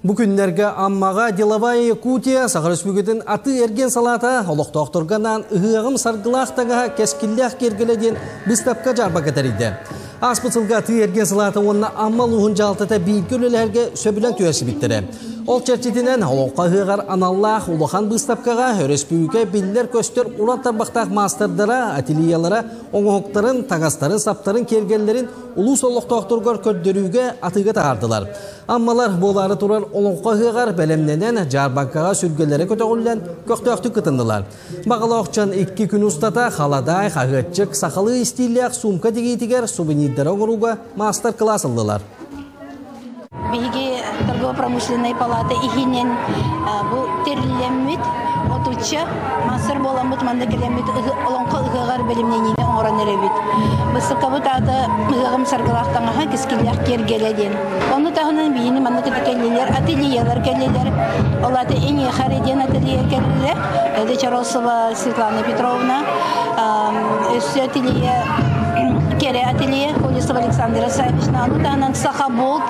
Бу күннэргэ Аммаҕа Деловая Якутия Саха Өрөспүүбүлүкэтин атыы-эргиэн салаата олохтоохторго анаан ыһыаҕым саргылаах таҥаһа кэскиллээх киэргэлэ диэн быыстапка-дьаарбаҥка тэрийдэ. Ааспыт сылга атыы-эргиэн салаата уонна Амма улууһун дьаһалтата бииргэ үлэлэһэргэ сөбүлэҥ түһэрсибиттэрэ. Ол чэрчитинэн Олоҥхо ыһыаҕар аналлаах улахан быыстапкаҕа өрөспүүбүлүкэ биллэр-көстөр уран тарбахтаах маастардара, ательелара оҥоһуктарын, таҥастарын-саптарын, киэргэллэрин улуус олохтоохторугар көрдөрүүгэ атыыга таһаардылар. Аммалар буолаары турар Олоҥхо ыһыаҕар бэлэмнэнэн, дьаарбаҥкаҕа сүргэлэрэ көтөҕүллэн, көхтөөхтүк кытыннылар. Баҕалаах дьон икки күн устата халадаай, хаһыатчык, сахалыы истииллээх суумка тигиитигэр сувенирдары оҥорууга маастар-кылаас ыллылар. Биһиги торгово-промышленнай палата иһинэн бу тэриллэммит отучча мастер буоламмыт манна кэлэммит олоҥхо ыһыаҕар бэлэмнэниини оҥорон эрэбит. Быыстапкабыт аата Ыһыаҕым саргылаах таҥаһа кэскиллээх киэргэлэ диэн. Ону таһынан биһини манна кытта кэллилэр, ательелар кэллилэр. Ол аата Эниэхэ диэн ателье кэллилэр. Это Чоросова Светлана Петровна. Өссө ателье Кэрэ ателье Колесова Александра Савична. Ону таһынан Сахабулт.